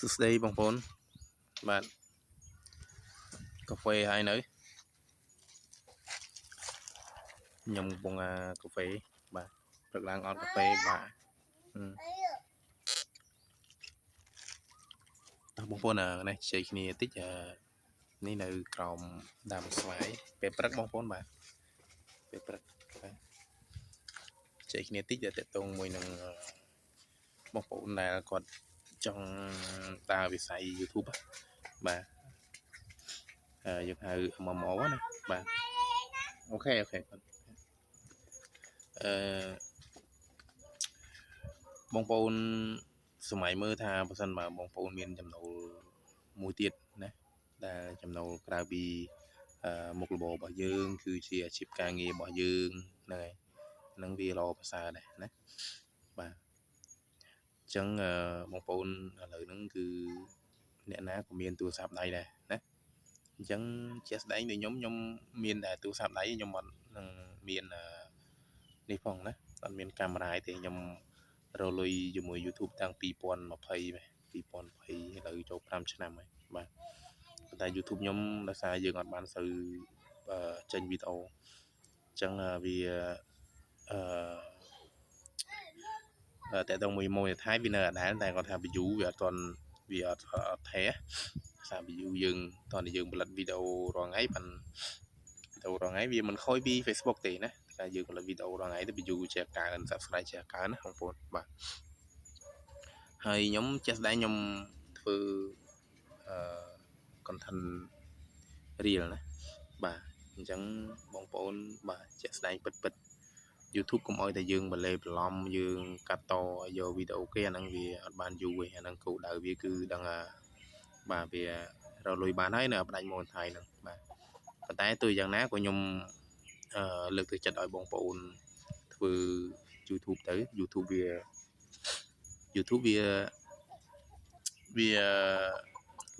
សួស្តីបងប្អូនបាទកាហ្វេហើយនៅខ្ញុំកំពុងកាហ្វេបាទព្រឹកឡើងអត់កាហ្វេបាទតោះបងប្អូននេះជ័យគ្នាតិចនេះនៅក្រោមដើមស្វាយពេលព្រឹកបងប្អូនបាទពេលព្រឹកបាទជ័យគ្នាតិចដែលតកតងមួយនឹងបងប្អូនដែលគាត់ចង់ដើរវិស័យ YouTube បាទយើងហៅ MMO ណាបាទ OK OK អឺបងប្អូនសម័យមើលថាបើសិនបើបងប្អូនមានចំណូលមួយទៀតណាដែលចំណូលក្រៅពីមុខរបររបស់យើងគឺជាអាជីពការងាររបស់យើងហ្នឹងហើយហ្នឹងវាល្អប្រសើរដែរណាបាទអញ្ចឹងបងប្អូនឥឡូវហ្នឹងគឺអ្នកណាក៏មានទូរស័ព្ទដៃដែរណាអញ្ចឹងជាក់ស្ដែងដូចខ្ញុំមានតែទូរស័ព្ទដៃខ្ញុំអត់នឹងមាននេះផងណាអត់មានកាមេរ៉ាទេខ្ញុំរកលុយជាមួយ YouTube តាំងពី2020 2020ឥឡូវចូល5ឆ្នាំហើយបាទប៉ុន្តែ YouTube ខ្ញុំដោយសារយើងអត់បានសូវចេញវីដេអូអញ្ចឹងវាអឺតើតមួយ monetize វានៅអត់ដែរតែគាត់ថា view វាអត់ទាន់វាអត់អត់ថេសារ view យើងតោះតែយើងផលិតវីដេអូរាល់ថ្ងៃបានវីដេអូរាល់ថ្ងៃវាមិនខូចពី Facebook ទេណាតែយើងផលិតវីដេអូរាល់ថ្ងៃទៅ view ជាកើន subscribe ជាកើនណាបងប្អូនបាទហើយខ្ញុំជាក់ស្ដែងខ្ញុំធ្វើអឺ content reel ណាបាទអញ្ចឹងបងប្អូនបាទជាក់ស្ដែងពិតពិត YouTube កុំឲ្យតែយើងបលេបន្លំយើងកាត់តយកវីដេអូគេអាហ្នឹងវាអត់បានយូរទេអាហ្នឹងគោលដៅវាគឺដឹងថាបាទវារកលុយបានហើយនៅផ្ដាច់ monetize ហ្នឹងបាទប៉ុន្តែទោះយ៉ាងណាក៏ខ្ញុំអឺលើកទឹកចិត្តឲ្យបងប្អូនធ្វើ YouTube ទៅ YouTube វាវា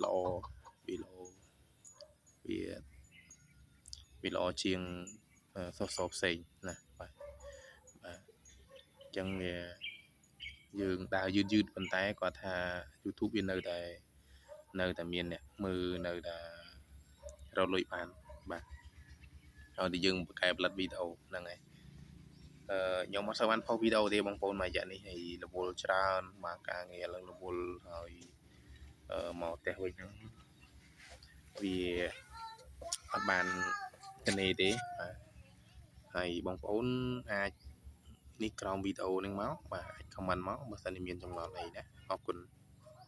ល្អវាល្អវាវាល្អជាងសសផ្សេងណាបាទបាទអញ្ចឹងវាយើងដើរយឺតយឺតប៉ុន្តែគាត់ថា YouTube វានៅតែមានអ្នកមើលនៅតែរកលុយបានបាទហើយតែយើងបកកែផលិតវីដេអូហ្នឹងហើយអឺខ្ញុំអត់សូវបានផុសវីដេអូទេបងប្អូនមួយរយៈនេះហើយរវល់ច្រើនបាទការងារឡើងរវល់ហើយអឺមកផ្ទះវិញហ្នឹងវាអត់បានតនេទេបាទហើយបងប្អូនអាចនេះក្រោមវីដេអូហ្នឹងមកបាទអាច comment មកបើសិនជាមានចម្ងល់អីណាអរគុណ។